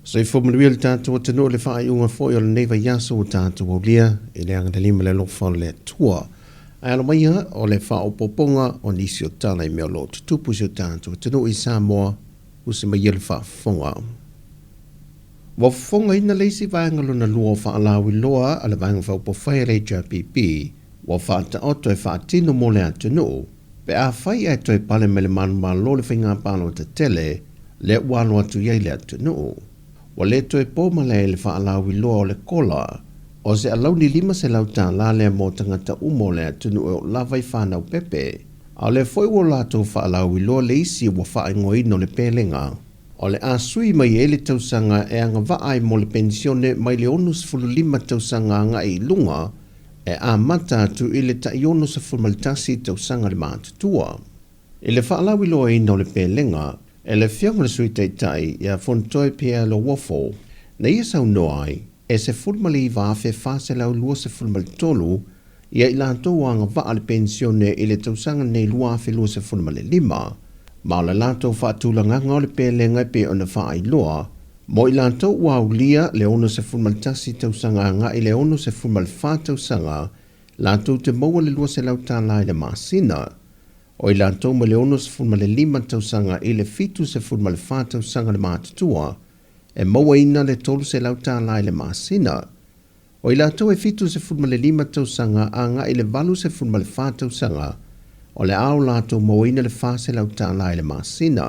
Soifua manuia le tatou atunuu i le faaiuga foi o lenei vaiaso ua tatou aulia i le agalelei ma le alofa o le Atua. Ae alo maia o le faaopoopoga o nisi o tala i mea o lo o tutupu i si o tatou atunuu i Samoa, usi maia le faafofoga. Ua fofogaina le isi vaega lona lua o faalauiloa a le Vaega Faaupufai a le HRPP ua faataoto e faatino mo le atunuu pe afai ae toe pale mai le manumalo le faiga palota tele lea ua alo atu i ai le atunuu. Ua le toe po malae i le faalauiloa o le kola o se alauni $500 lea mo tagata uma o le atunuu e oo lava i fanau pepe, a o lea foi ua latou faalauiloa le isi ua faaigoaina o le pelega. O le a sui mai ai le tausaga e agavaa ai mo le penisione mai le 65 tausaga agai i luga e amata atu i le tai 61 tausaga le matutua. I le faalauiloaina o le pelega e le Afioga i le Sui Taitai ia Fonotoe Pierre Lauofo, na ia saunoa ai, e 19,423 ia i latou ua agavaa le penisione i le tausaga nei 2025, ma o le latou faatulagaga o le pelega e pei ona faailoa mo i latou ua aulia le 61 tausaga agai i le 64 tausaga latou te maua le $200 i le masina, o i latou mai le 65 tausaga i le 74 tausaga le matutua e mauaina le $300 i le masina. O i latou e 75 tausaga agai i le 84 tausaga, o le a o latou mauaina le $400 i le masina.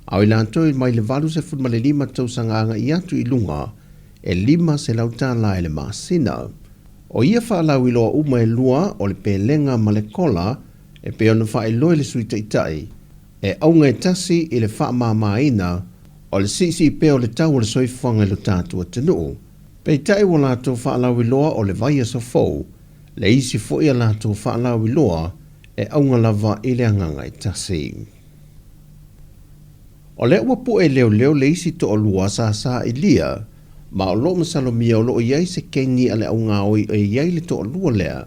A o i latou mai le 85 tausaga agai atu i luga, e $500 i le masina. O ia faalauiloa uma e lua, o le pelega ma le kola, e pei ona faailoa e le Sui Taitai, e auga e tasi i le faamamaina o le siisii pea o le tau o le soifuaga i lo tatou atunuu. Peitai ua latou faalauiloa o le vaiaso fou le isi foi a latou faalauiloa e auga lava i le agaga e tasi. O lea ua pue leoleo le isi toalua sa sailia ma o lo o masalomia o lo o i ai se keni a le augaoi e i ai le toalua lea.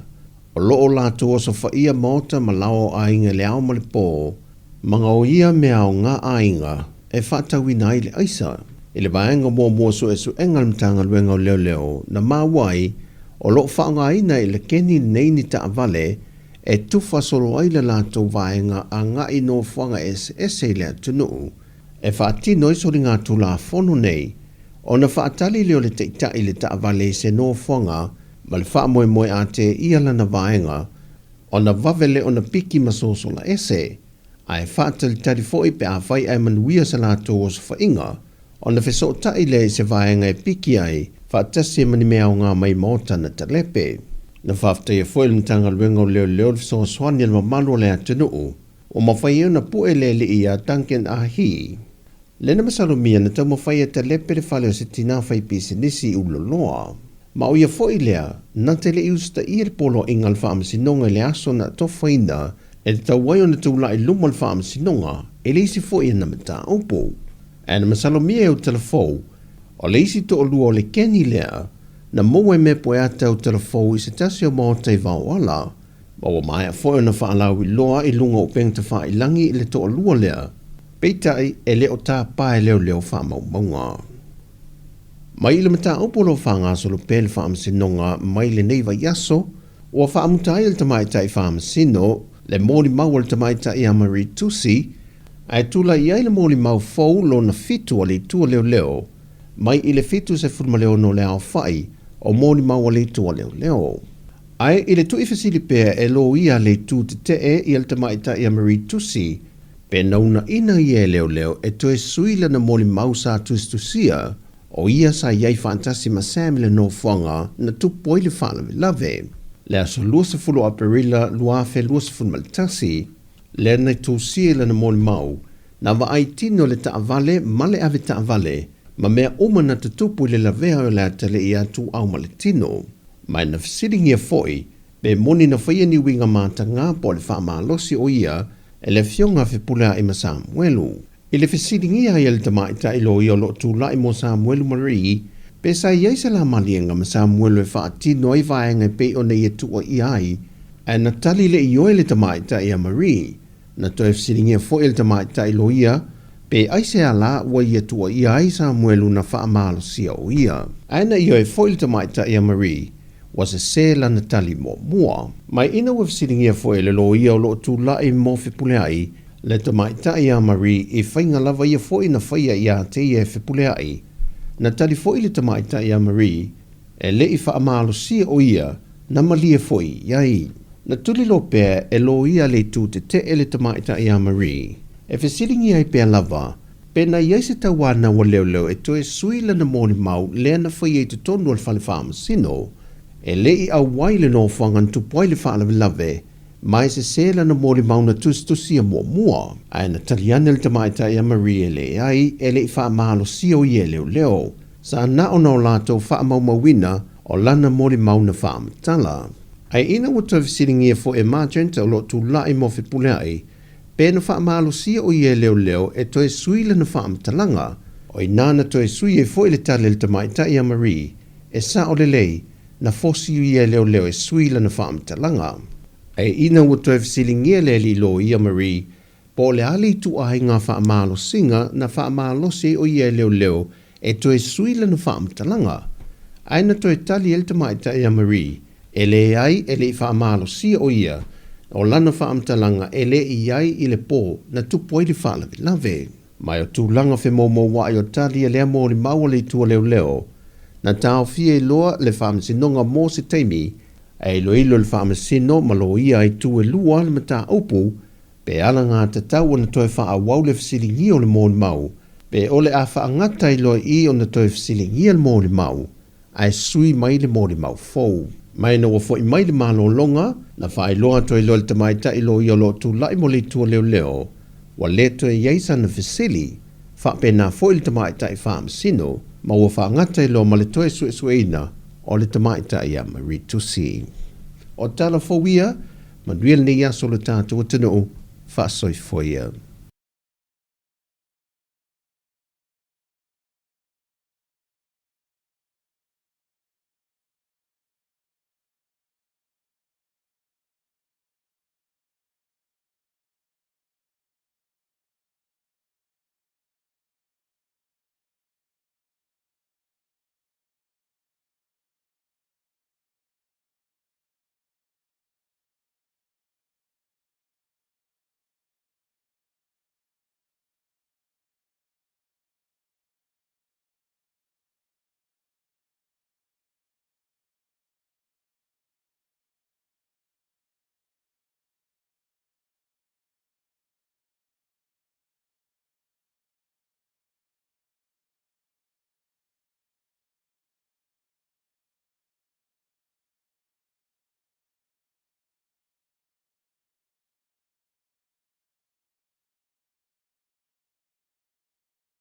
O lo o latou osofaia maota ma laoa o aiga i le ao ma le po, ma gaoia mea aoga aiga e faatauina ai le aisa. I le vaega muamua o suesuega a le Matagaluega o Leoleo na maua ai o lo o faaaogaina e le keni lenei ni taavale e tufa solo ai le latou vaega agai i nofoaga eseese i le atunuu e faatino ai soligatulafono nei ona faatali lea o le taitai i le taavale i se nofoaga ma le faamoemoe a teia lana vaega ona vave lea ona piki ma sosola ese, ae faatalitali foi pe afai ae manuia se latou osofaiga, ona fesootai lea i se vaega e piki ai faatasi ma ni mea aoga mai maota na talepe. Na faafetaia foi e le Matagaluega o Leoleo le fesoasoani a le mamalu o le atunuu ua mafai ai ona pue le alii ia Duncan Ahi. Lea na masalomia na taumafai e talepe le fale o se tinā faipisinisi i Ululoloa. Ma o ia foi lea, na te le i usitaia le poloaiga a le Faamasinoga i le aso na atofaina e tatau ai ona tulai i luma o le Faamasinoga i le isi foi ana mataupu. Ae na masalomia e Utalafou, o le isi toalua o le keni lea, na maua e Mepoeata Utalafou i se tasi o maota i Vaoala, ma ua maea foi ona faalauiloa i luga o upega tafailagi i le toalua lea, peitai e le o tapa e leoleo faamaumauga. Mai i le mataupu o lo o faagasolo pea le Faamasinoga mai lenei vaiaso, ua faamuta ai e le Tamaitai Faamasino le molimau a le Tamaitai ia Marie Tusi, ae tulai i ai le molimau fou lona fitu a le Itu a Leoleo mai i le 76 o le aofai o molimau a le Itu a Leoleo. Ae i le tuuifesili pea e loia a le Itu tetee ia le Tamaitai ia Marie Tusi, Pe naunaina ia e leoleo e toe sui lana molimau sa tusitusia, o ia sa i ai faatasi ma Sam i le nofoaga na tupu ai le faalavelave. Le aso 20 o Aperila 2021, lea na tusia i lana molimau, na vaai tino le taavale ma le avetaavale ma mea uma na tutupu i le lavea o le atalii ia Tuau ma le tino. Ma na fesiligia foi Pe moni na faia ni uiga matagā po o le faamalosi o ia e le Afioga a Fepuleai ma Samuelu. I le fesiligia ai e le tamaitai loia o lo o tulai mo Samuelu Marie, pe sa i ai se la maliega ma Samuelu e faatino ai vaega e pei ona ia tuuaia ai, ae na tali le ioe le tamaitai ia Marie. Na toe fesiligia foi e le tamaitai loia Pe aisea lā ua ia tuuaia ai Samuelu na faamalosia o ia? Ae na ioe foi le tamaitai a Marie, ua sesē lana tali muamua. Ma ina ua fesiligia foi e le loia o lo o tulai mo Fepuleai, le tamaitai a Marie i faiga lava ia foi na faia ia te ia e Fepuleai, na tali foi le tamaitai a Marie, E le i faamalosia o ia, na malie foi i ai. Na tuli loa pea e loia le itu tetee le tamaitai ia Marie, e fesiligia ai pea lava, pe na i ai se tauanau a leoleo e toe sui lana molimau lea na faia i totonu o le fale faamasino. E le i auai le nofoaga na tupu ai le faalavelave, ma e sesē lana molimau na tusitusia muamua. Ae na tali ane le tamaitai a Marie e leai, e le i faamalosia o ia e leoleo. Sa na ona o latou faamaumauina o lana molimau na faamatala. Ae ina ua toe fesiligia foi e Marchant o lo o tulai mo Fepuleai, pe na faamalosia o ia e leoleo e toe sui lana faamatalaga, o inā na toe sui ai foi le tali a le tamaitai a Marie, e sao lelei, na fosi ia e leoleo e sui lana faamatalaga. Ae ina ua toe fesiligia le alii loia Marie Po o le a le ituaiga faamalosiga na faamalosi ai o ia e leoleo e toe sui lana faamatalaga? Ae na toe tali ai le tamaitai a Marie, E leai, e le i faamalosia o ia, o lana faamatalaga e le i ai i le po na tupu ai le faalavelave. Ma o tulaga femoumoua'i o tali a lea molimau a le itu a leoleo, na taofia ai loa le faamasinoga mo se taimi, ae iloilo le faamasino ma loia ai itu e lua le mataupu Pe alagatatau ona toe faaauau le fesiligia o le molimau, pe o le a faagata ai loa i i ona toe fesiligia le molimau, ae sui mai le molimau fou. Ma ina ua foi mai le malologa, na faailoa atu ai loa e le tamaitai loia o lo o tulai mo le itu a leoleo, ua le toe i ai sana fesili, faapena foi le tamaitai faamasino, ma ua faagata ai loa ma le toe suesueina o le tamaitai a Marie Tusi. O tala fou ia, Manuia lenei aso o le tatou atunuu, faasoifua ia.